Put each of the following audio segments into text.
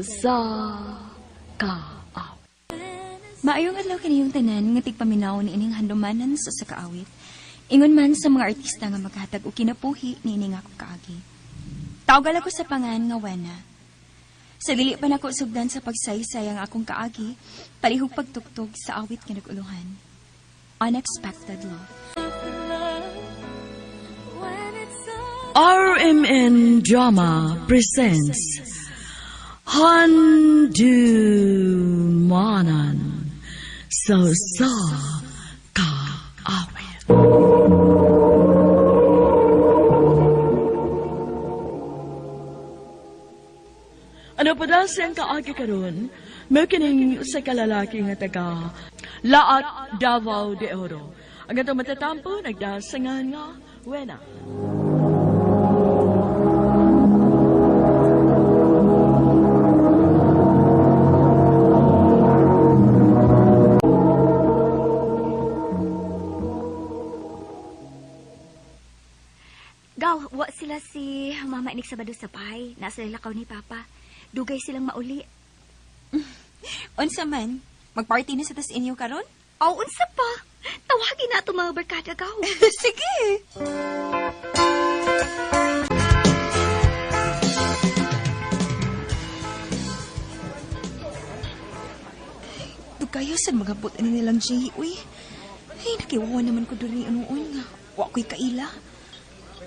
Sa Kaawit. Maayong adlaw kaniyong tanan nga tigpaminaw ni ining handumanan sa sakaawit. Ingon man sa mga artista nga maghatag og kinabuhi niini nga akong kaagi. Tawgal ako sa pangan nga Wena. Sa dili pa nako sugdan sa pagsaysay ang akong kaagi, palihog pagtugtog sa awit nga naguluhan. Unexpected Love. RMN Drama presents Handumanan sa Sa Kaawit. Ano pa daw siyang kaagi karon? May kining sa kalalaki nga taga Laat Davao de Oro. Ang atong matatampo nagdasangan nga Wena. Gaw, wa sila si Mama inig Sabado sa bahay. Nasa lakaw ni Papa. Dugay silang mauli. Unsa man, magparty na sa tas inyo karon? Aw, unsa pa? Tawagin na itong mga barkada, Gaw. Sige. Dugayo sad magabot ani nilang Jay, uy. Ay, nakiwawa naman ko diri anuon nga. Wa ko'y kaila.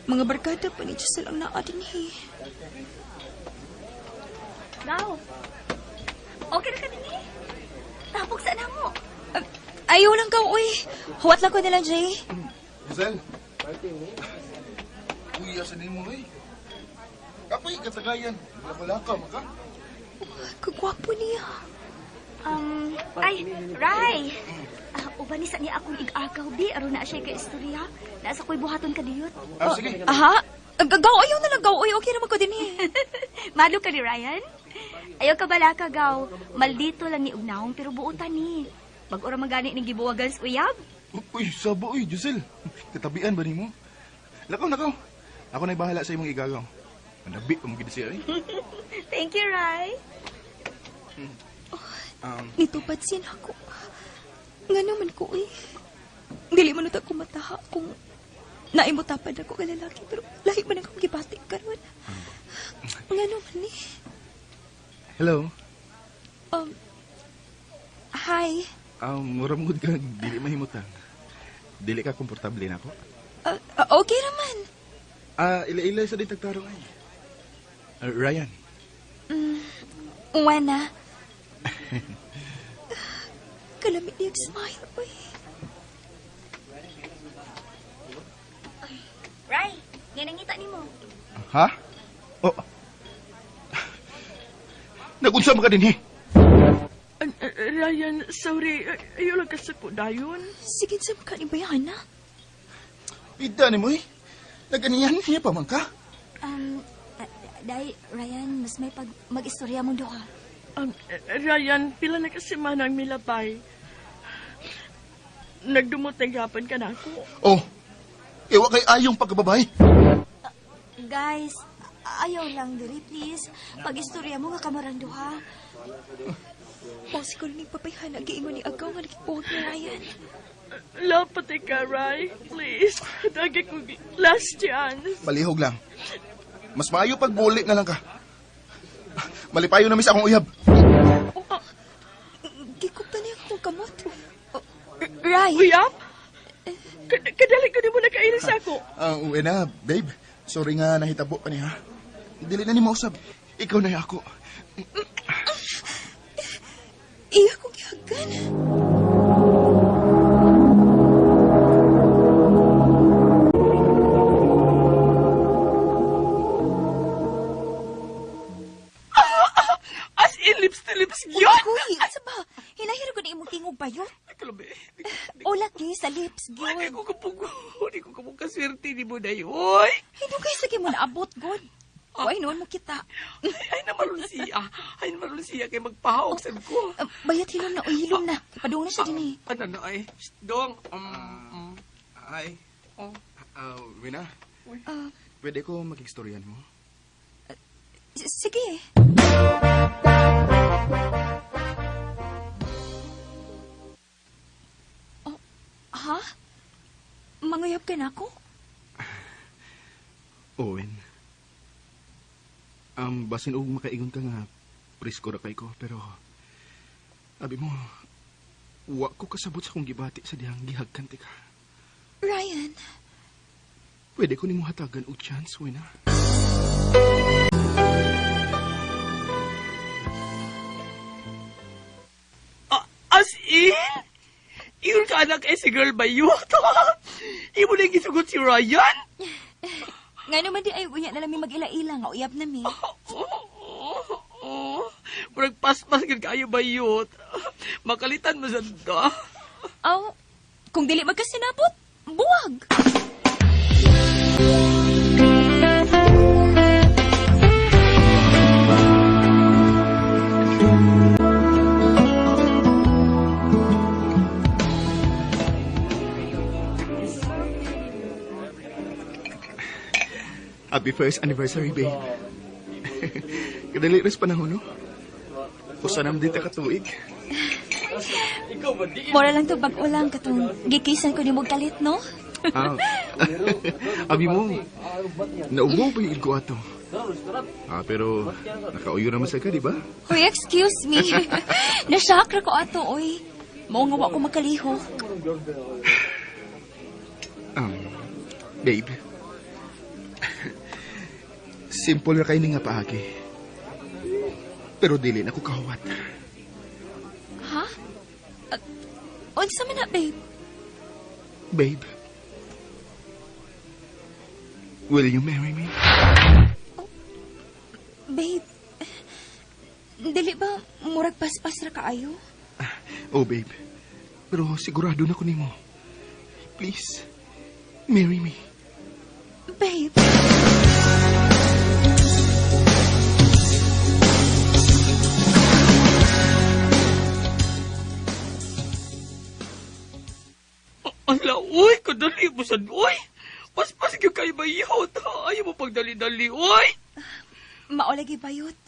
Mga barkada pa ni Diyos lang naa din eh. Gaw, okay na ka din eh. Tapok sa mo. Ah, ayaw lang ka, uy. Huwat lang ko nilang Jay. Giselle. Uy, asa din mo eh. Kapoy, katagayan. Wala ka, maka. Kagwapo niya. Ay, Ray! Ah, uban ni sa niya akong ig-agaw, bi. Aron na siya kay istorya. Nasa ko'y buhaton ka diyot. Ah, sige. Aha. Gaw, ayaw na lang, gaw. Uy, okay naman ko din eh. Malo ka ni Ryan? Ayaw ka bala ka, Gaw. Maldito lang ni Ugnahong pero buotan ni. Bag-ora man gani ning gibuwagan sa uyab. Uy, sabo, uy, Giselle. Katabian ba nimo? Lakaw, lakaw. Ako na'y bahala sa imong igagaw. Manabi pa mo gid siya, eh. Thank you, Ray. Nitupad siya na ako. Nga naman ko eh. Dili man utak ko mataha kung naimutapad ako ka lalaki pero lahi man akong gibati karon. Nga naman eh. Hello. Hi. Mura mo gud ka, dili mahimutang. Dili ka komportable na ako. Okay naman. Ah, ila-ila sa din tagtarong ay. Ah, Ryan. Wena. Kalamit niya smile, uy. Ray, nga nangita nimo. Ha? Oh. Nagunsa man ka din, eh. Ryan, sorry. Ayaw lang kasi ko dayon. Sige, sa mukha ni Bayana. Ida ni mo, eh. Naganiyan niya pa man ka. Day, Ryan, mas may pag mag-istorya mong duha. Ryan, pila na kasi man ang milabay. Nagdumot na gyapon ka na ako. Oh. Iwa kay ayong pagkababay. Guys, ayaw lang diri, please. Pag-istorya mo nga kamarang duha. Mao siguro ni Pabayhana giingon ni Agaw nga nakipuwag ni Ryan. Lapatay ka, Ray. Please. Dagi ko last chance. Palihog lang. Mas maayo pag buli na lang ka. Malipayo na mis akong uyab. Gikupta niya akong kamot. Oh, Ray! Uyap? Kadali ko di mo nakainis ako. Ah, uwi na, babe. Sorry nga nahitabo pa niya. Dili na ni mausab. Ikaw na ako. Iya kong gihagan. As in, lips to lips yun! Uy, asa ba? Hinahiro ko na imong tingog bayot. Kalabi. O laki sa lips, Ay, gyud. ko kapag, hindi ko kapag kaswerte ni mo na yun. Oy! Hindi kay sige mo naabot, god. Uy, noon mo kita. Ay, namaron siya. Ay, namaron siya kay magpahawak sa ko. Bayat hilom na, uy, hilom na. Padung na siya din eh. Ano na ay? Shh, Dong. Ay. Oh. Wina. Ah, Pwede ko magigstoryan mo? Sige. Oh, ha? Manguyab ka na ako? Owen. Basin og makaingon ka nga presko ra kay ko, pero abi mo, wa ko kasabot sa akong gibati sa dihang gihagkan ti ka. Ryan, Pwede ko nimo hatagan og chance, Wena. Ah, as in? Ingon ka anak eh si girl ba yun? Imo na yung gisugot si Ryan? Nga naman di ay unya na lang mi mag-ila-ila nga uyab na mi. Oh, murag paspas gid kaayo bayot. Makalitan mo sad ka. Aw, kung dili magkasinabot, buwag. Happy first anniversary, babe. Kadali rin panahon, no? Usa nam din ta katuig. Mora lang to bag-o lang katong gikisan ko nimo kalit, no? Ah. Abi mo, naubo pa yung ko ato. Ah, pero nakauyo naman sa ka, di ba? Hoy, excuse me. Nashock ra ko ato, oy. Mao nga wa ko makalihok. Babe. Simple ra kay ni nga paagi. Pero dili na ko kahuwat. Ha? Unsa man na, babe? Babe. Will you marry me? Babe, dili ba murag paspas ra kaayo? Oh, babe. Pero sigurado na ko nimo. Please, marry me. Babe. Ala, uy, kadali mo sad, uy. Paspas gyud kay bayot. Ayaw mo pagdali-dali, uy. Mao lagi bayot.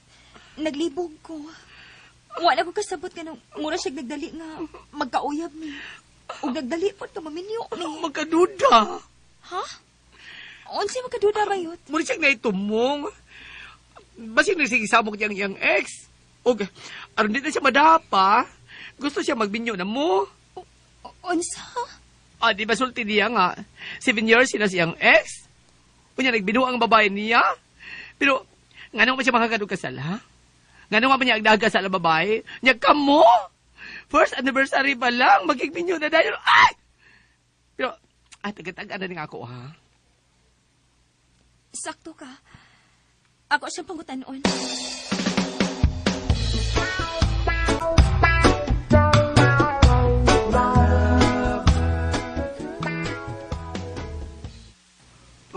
Naglibog ko. Wala ko kasabot kanang mura siya nagdali nga magkauyab mi. Ug nagdali pod ka maminyo mi. Magkaduda. Ha? Unsay magkaduda bayot? Mura siyang naitumong. Basin nagsigisabok niyang iyang ex. Og, aron di na siya madapa. Gusto siya magbinyo na mo. Unsa? Ah, di ba sulti niya nga? 7 years sila siyang ex. Unya, nagbinuang ang babae niya. Pero, nga man siya makakadug kasal, ha? Nga man niya agdaag kasal ang babae? Niya, kamo! First anniversary pa lang, magigminyo na dahil. Ay! Pero, ay, taga-taga na rin ako, ha? Sakto ka. Ako siyang pangutanon.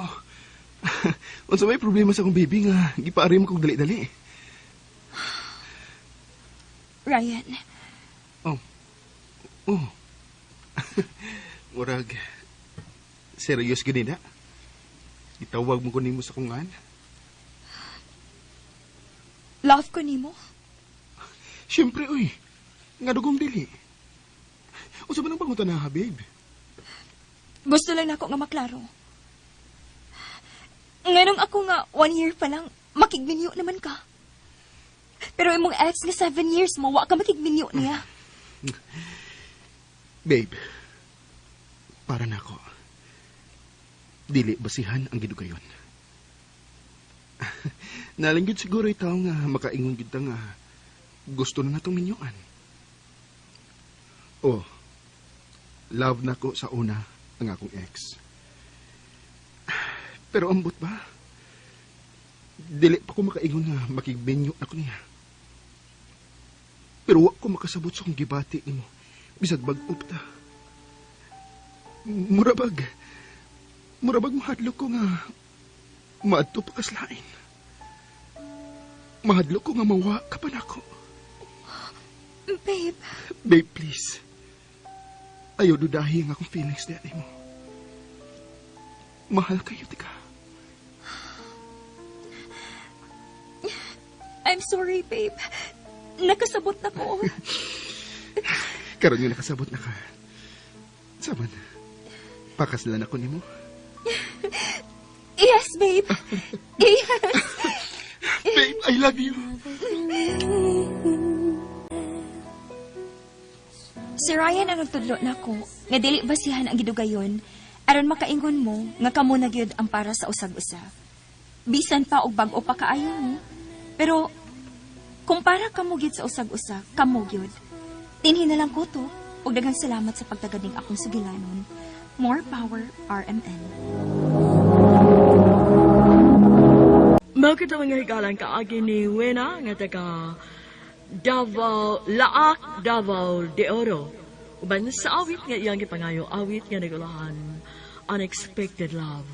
Oh. Unsa may problema sa akong baby nga gipaari mo kog dali-dali. Ryan, Oh. Oh. Murag serious gani na. Gitawag mo ko nimo sa kungan. Love ko nimo. Siyempre, uy. Nga dugong dili. Unsa man ang pangutana ha, babe? Gusto lang nako nga maklaro. Nganong ako nga 1 year pa lang, makigminyo naman ka. Pero imong ex nga 7 years mo, wa ka makigminyo niya. Babe, para nako. Dili basihan ang gidugayon. Nalinggit siguro itaw nga makaingon gid ta nga gusto na natong minyuan. Oh, love nako sa una ang akong ex. Pero ambot ba? Dili pa ko makaingon nga makigminyo nako niya. Pero wa ko makasabot sa akong gibati nimo. Bisag bag-o pa ta. Murabag. Murabag mahadlok ko nga maadto pa kaslain. Mahadlok ko nga mawa ka pa nako. Babe, Babe, please. Ayaw dudahi ang akong feelings diha nimo. Mahal kayo, tika. I'm sorry, babe. Nakasabot na ko. Karon nga nakasabot na ka. Saman, pakaslan ako nimo. Yes, babe. Yes. Babe, I love you. Si Ryan ang nagtudlo nako nga dili basihan ang gidugayon aron makaingon mo nga kamo na gyud ang para sa usag-usa. Bisan pa og bag-o pa kaayo mo. Pero kung para kamo gyud sa usag-usa, kamo gyud. Tinhi na lang ko to ug daghang salamat sa pagtagad ning akong sugilanon. More power, RMN. Mao kita mga higalang kaagi ni Wena nga taga Davao, Laak, Davao de Oro. Uban sa awit nga iyang gipangayo awit nga nagulahan, Unexpected Love.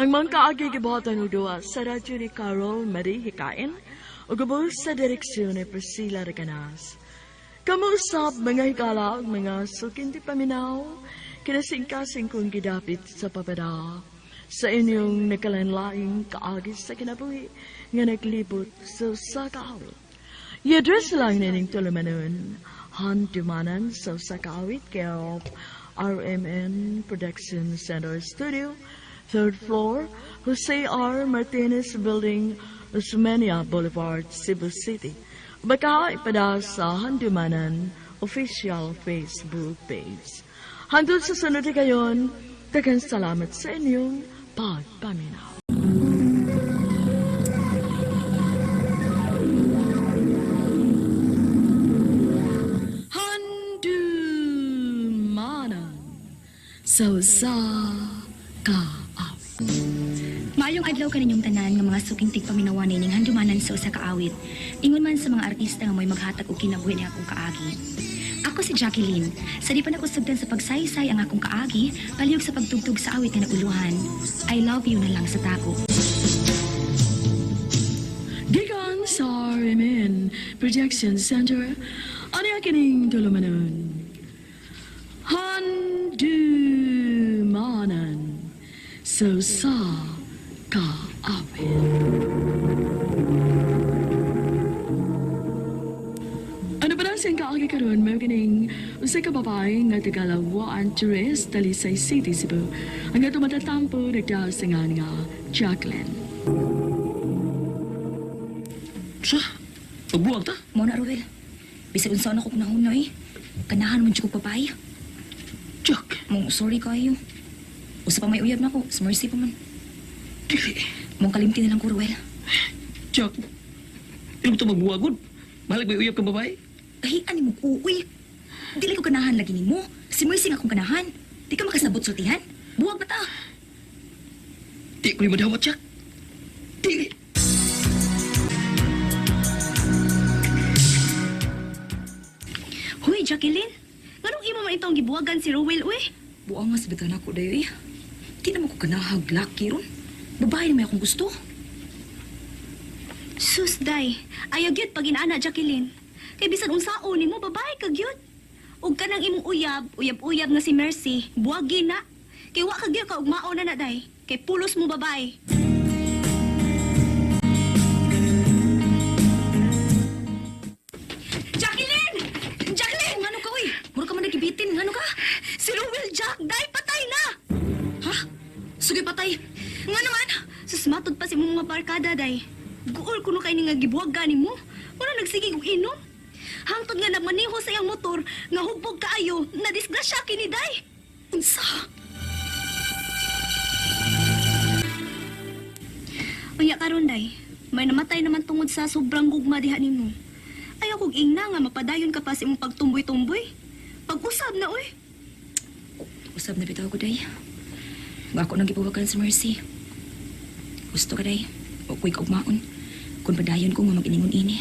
Ang mga kaagi gibuhatan og duwa sa radyo ni Carol Marie Hikain ug ubos sa direksyon ni Priscilla Recanas. Kamuusap mga higala ug mga sukinti paminaw, kinasingkasing kong gidapit sa papada sa inyong nakalanlaing kaagi sa kinabuhi nga naglibot sa usa ka awit. I-address lang nining tulumanon, Handumanan sa usa ka awit, care of RMN Production Center Studio, third floor, Jose R. Martinez Building, Osmeña Boulevard, Cebu City. Baka ipada sa Handumanan official Facebook page. Hangtod sa sunod na kayon, daghang salamat sa inyong pagpaminaw. Handumanan sa usa ka awit. Maayong adlaw kaninyong tanan nga mga suking tigpaminawan ning handumanan sa usa ka awit. Ingon man sa mga artista nga mo'y maghatag og kinabuhi ni akong kaagi. Ako si Jacqueline. Sa di pa nako sugdan sa pagsaysay ang akong kaagi, palihog sa pagtugtog sa awit nga naguluhan. I love you na lang sa tako. Gikan sa RMN Projection Center, ano ang kining tulumanon? Handumanan sa usa ka awit. Ano ba na siyang kaagi karon may kining usa ka babae nga taga-Lawaan Tres, Talisay City, Cebu. Ang ato matatampo nagdasingan nga Jacqueline. Sa? Pagbuwag ta? Mo na Ruel. Bisag unsa na ko kunahon na eh. Kanahan man jud kog babae. Jack, Mong sorry kayo. Usa pa may uyab nako, sa mercy pa man. dili. Mong kalimti na lang ko Ruel. Jack, hindi mo ito magbuwagod. Mahalag may uyab kang babae. Ay, ani mo uy. Dili ko ganahan lagi nimo. Si Mercy nga akong ganahan. Di ka makasabot sultihan. Buwag ba ta? Di ko rin madawat, Jack. Dili. Huy, Jacqueline. Nganong imo man itong gibuwagan si Rowel, uy? Buang nga sa bitan ako dayo, eh. Di naman ko ganahag laki ron. Babae na may akong gusto. Sus, day. Ayaw gyud pag inaana, Jacqueline. Kay bisan unsaon nimo babae ka gyud. Ug kanang imong uyab, uyab-uyab nga si Mercy, buwagi na. Kay wa ka gyud ka ugmao na na day. Kay pulos mo babae. Jacqueline! Jacqueline! Ngano ka, uy? Mura ka man nagibitin. Ngano ka? Si Ruel Jack, day patay na! Ha? Sige, patay. Nga naman, sus matod pa si imong mga barkada day. Guol kuno kay ni nga gibuwag gani mo. Wala nagsige og inom. Hangtod nga nagmaneho sa iyang motor, nga hubog kaayo, na disgrasya kini day. Unsa? Unya karon day, may namatay naman tungod sa sobrang gugma diha nimo. Ayaw kog ingna nga mapadayon ka pa sa imong pagtumboy-tumboy. Pag-usab na oy. Usab na bitaw ko, day. Nga ako nang gibuwagan sa Mercy. Gusto ka, day. O ko'y kaugmaon. Kung padayon ko nga mag-iningon ini.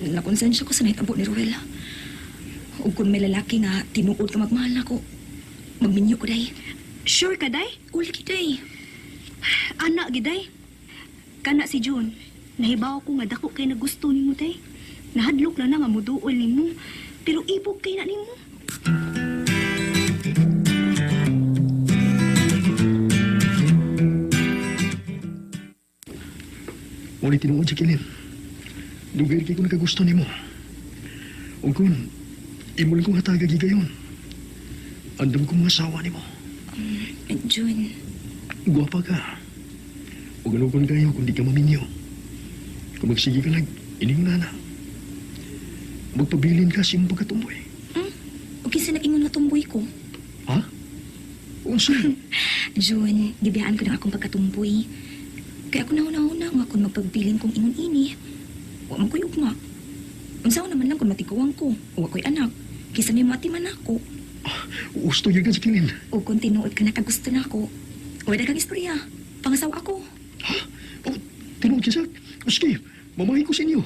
Nakonsensya ko sa nahitabo ni Ruel. Ug kung may lalaki nga tinuod ka magmahal nako, magminyo ko, day. Sure ka day? Uli day. Ana giday. Kana si June. Nahibaw ko nga dako kay nagusto nimo day. Nahadlok na na nga muduol nimo. Pero ibog kay na nimo. Mao ni tinuod, Jacqueline. Dugay kay ko nakagusto nimo. Ug kun imo lang kong hatagag higayon, andam kong masawa nimo. June, Guwapa ka. Ug anugon kayo kung di ka maminyo. Kung magsige ka lang, ining nana. Magpabilin ka sa imong pagkatumboy. ug kinsa nag-ingon nga tumboy ko? Ha? Unsa? June, gibiyaan ko ng akong pagkatumboy. Kaya ako nahuna-huna nga kung magpagbilin kong ingon ini. Wa man ko'y ugma. Unsa naman lang kung matiguang ko, o ako'y anak. Kisa may mati man ako. Gusto yun ka, Jacqueline. O kung tinuod ka nakagusto na ako, wala kang istorya. Pangasawa ako. Ha? Oh, tinuod ka, Jack. Sige, mamahin ko sa inyo.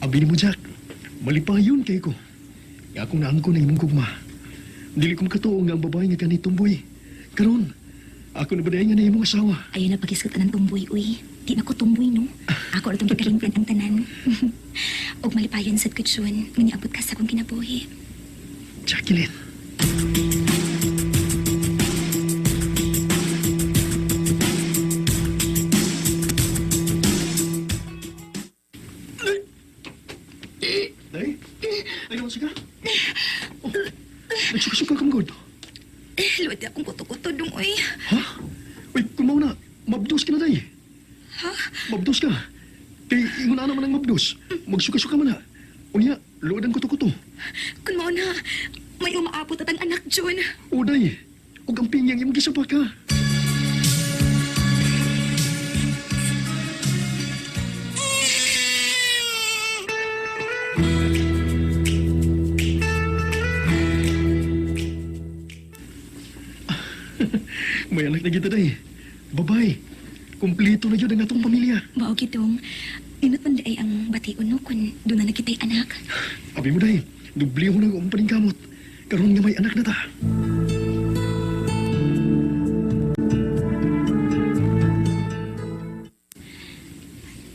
Abi mo, Jack. Malipayon kay ko. Nga akong naangko ng imong gugma. Dili ko makatuo nga ang babae nga kanitumboy. Karon, ako na ba nga na imong asawa? Ayaw na pag-isgutan ng tumboy, uy. Di na ko tumboy, no? Ako na itong gikalimtan ang tanan. Og malipayon sad ko, June, nga niabot ka sa akong kinabuhi. Jacqueline. Day? Day, naman siya ka? Oh, nagsuka-suka ka mga Eh, luwad akong kuto-kuto dong, uy. Ha? Uy, kung mauna, mabdos ka na, day. Ha? Mabdos ka. Kay ingon na naman ang mabdos. Magsuka-suka man na. Unya, luod ang kuto-kuto. Kung mao na, may umaabot at ang anak, June. O, day. Ug ang pingyang imong gisapa ka. May anak na kita, day. Babay. Kumplito na yun ang atong pamilya. Mao gidong, ninot man ay ang bation no kung doon na nakita'y anak. Abi mo, day. Dubli ko na ang paningkamot. Karon nga may anak na ta.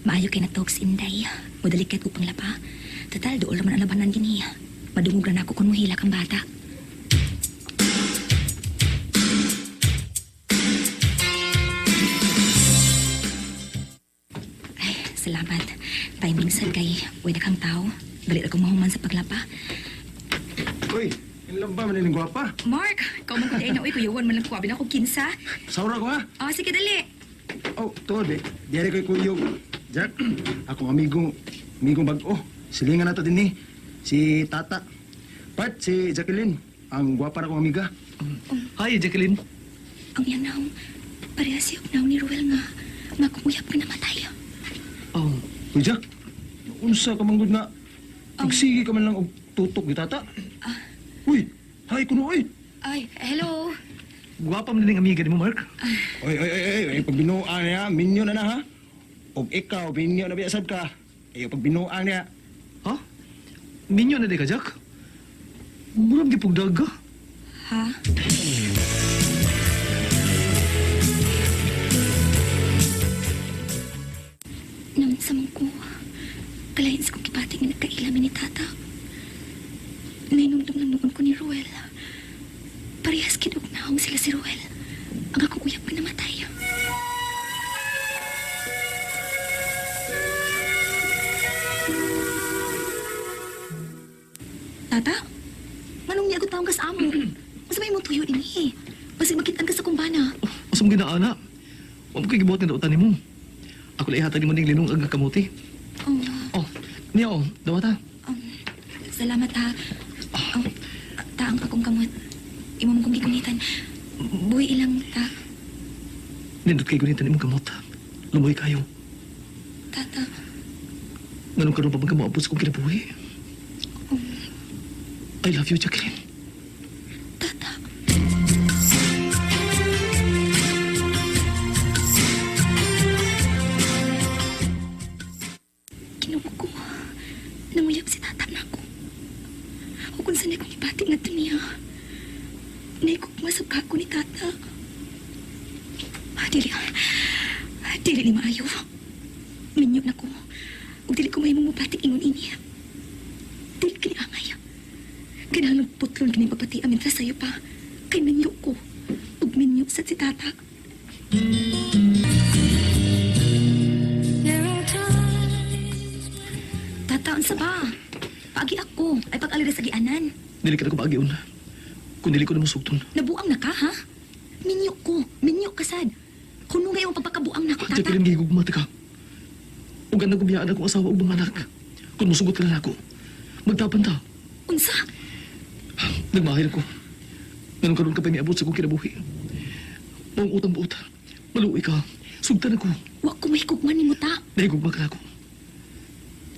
Maayo kay nagtawag si Inday. Mudali kay upang lapa. Total, dool man ang labanan din niya. Madungog na ako kung muhilak ang bata. Ay, salamat. Timing sad kay wala kang tao. Dali ra kong mahuman sa paglapa. Uy, inlove ba man gwapa? Mark, ikaw man kundi ay na uy, kuyawan man lang ko abi na ako kinsa. Saura ko ha. Oh, sige dali. Oh, tuod eh. Diyan ko'y kuyog. Jack, akong amigo, amigo bag-o. Silingan na to din eh. Si Tata. Part, si Jacqueline. Ang gwapa na kong amiga. Hi, Jacqueline. Ang iyang naong, parehas siya og naong ni Ruel nga, nga kung uyab ka namatay. Oh, Uy, Jack, unsa ka manggod nga. Magsige ka man lang og tutok ni Tata. Uy, hi kuno uy. Ay, hello. gwapa man din ang amiga nimo, Mark. Oy, oy, oy, oy, oy, pag binuang niya, minyo na na ha. Og ikaw, minyo na biyasad ka. Ayo, pag binuang niya. Ha? Minyo na di ka, Jack? Murag di pugdaga. Ha? Naman sa mong ko, kalahin sa kong kipati nga nagkailami ni Tata. Nainumdum lang noon ko ni Ruel. Parehas kidog naong sila si Ruel. Ang akong uyab nga namatay. Tata? Manong niagot taong kas amo? Mas may mong tuyo ini. Basig makitaan ka sa kumbana. Asa mo ginaana? Wa mo kay gibuhat nga dautan nimo. Ako lang ihatag nimo ning linong ang kamuti. Oh, Oh, niya oh, dawata. salamat ha. Oh, taang akong kamot. Imo mong kong gikunitan. Buhi ilang ta, Nindot kay gunitan imong kamot. Lumoy kayo. tata. Nganong karon pa man ka moabot sa kong kinabuhi? I love you, Jacqueline. Tata. Kinuha ko. Nanguyab si tata na ako. O kung saan akong ibati nga to niya. Naikog masab ka ako ni tata. Dili. Dili ni maayo. Minyo na ko. Ug dili ko mahimong mopati ingon ini. Dili kini angay. Kinahanglan putlon kini pagpati amin sayo pa. Kay minyo ko. Ug minyo sa si Tata. Tata, unsa ba? Paagi ako. Ay pag-alira sa gianan. Dili ka na ko paagion. Kung dili ko na masugton. Nabuang na ka, ha? Minyo ko. Minyo ka sad. Kuno nga imong pagpakabuang nako, Tata. Jacqueline, gihigugma ta ka. Ug ang nagubiyaan akong asawa ug mga anak. Kung musugot ka na nako, magtapan ta. Unsa? Nagmahil ko. Nganong karon ka pa miabot sa akong kinabuhi. Maong utang buot. Maluoy ka. Sugtan ako. Wa ko mahigugma nimo, ta. Nahigugma ka nako.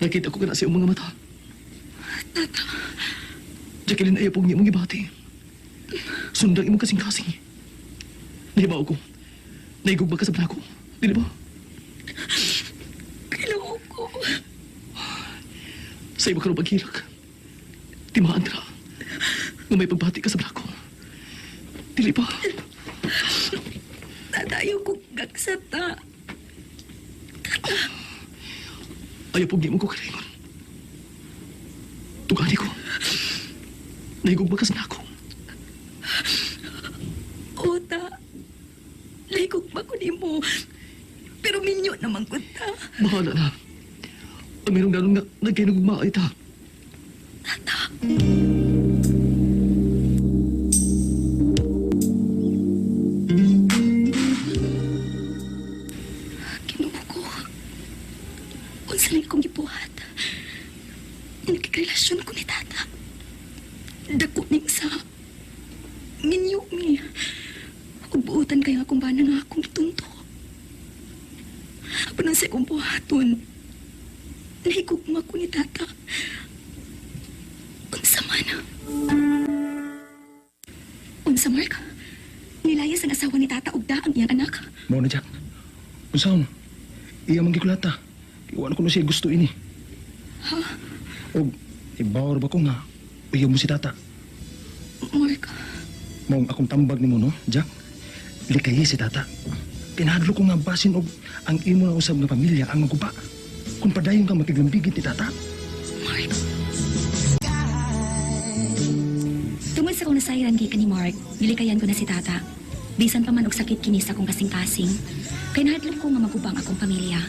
Nakita ko ka na sa iyong mga mata. Tata. Jacqueline, ayaw pong imong gibati. Sundang imong kasing-kasing. Nahibaw ko. Nahigugma ka sa nako. Dili ba? Ginoo ko. Sa iba ka rin paghilak. Timaan ka. Nga may pagbati ka sa blako. Dili ba? Tata, ayaw ko gagsata. Ayaw pong di mo ko kalingon. Tugani ko. Nahigugma ka sa nako. O, ta. Nahigugma ko nimo. Pero minyo naman ko, ta. Bahala na. Ang merong ganong nga nagkinugma ay ta. Tata. Ginoo ko. Unsa lang akong gibuhat. Nagkikrelasyon ko ni Tata. Dako ning sa minyo mi. Ug buotan kayo akong bana nga akong gitunto. Apan sa akong buhaton. Nahigugma ko ni Tata. Unsa man. Unsa, Mark? Nilayas ang asawa ni Tata ug da ang iyang anak. Mao na, Jack. Unsaon? Iya man gikulata. Iwan ko na siya gusto ini. Ha? Og ibawar ba ko nga uyab mo si Tata? Mark, Maong akong tambag nimo no, Jack. Likayi si Tata. Kinahadlok ko nga basin og ang imo na usab nga pamilya ang maguba. Kung padayon ka makiglambigit ni Tata. Mark. Tungod sa kong nasayran kay ni Mark, gilikayan ko na si Tata. Bisan pa man og sakit kini sa akong kasing-kasing, kay nahadlok ko nga magubang akong pamilya.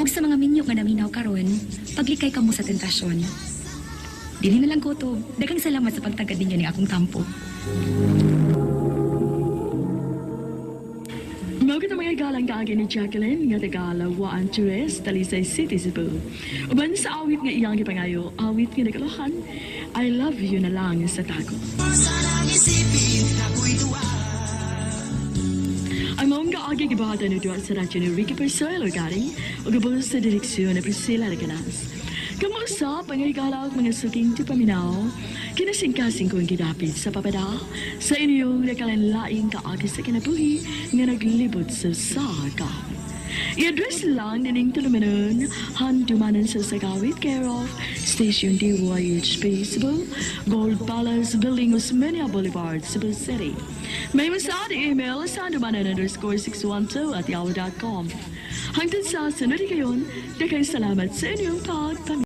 Ug sa mga minyo nga naminaw karon, paglikay kamo sa tentasyon. Dili na lang ko to. Daghang salamat sa pagtagad ninyo ni akong tampo. Mao kita mga galang kaagi ni Jacqueline nga taga Lawaan Torres, Talisay City, Cebu. Uban sa awit nga iyang gipangayo, awit nga nagkalohan, I love you na lang sa tago. Ang maong kaagi gibuhatan ni duwa sa radyo ni Ricky Persuelo galing ug gabol sa direksyon ni Priscilla Reganas. Kamusta pangigalaw mga suking tipaminaw, kinasingkasing kong gidapit sa papada sa inyong nakalanlaing kaagi sa kinabuhi nga naglibot sa saga. I-address lang nining tulumanon, handumanan sa Sagawit, care of Station DYHP Cebu, Gold Palace Building, Osmeña Boulevard, Cebu City. May masad email sa handumanan_612@yahoo.com. Hangtod sa sunod kayon, daghang salamat sa inyong pagpaminaw.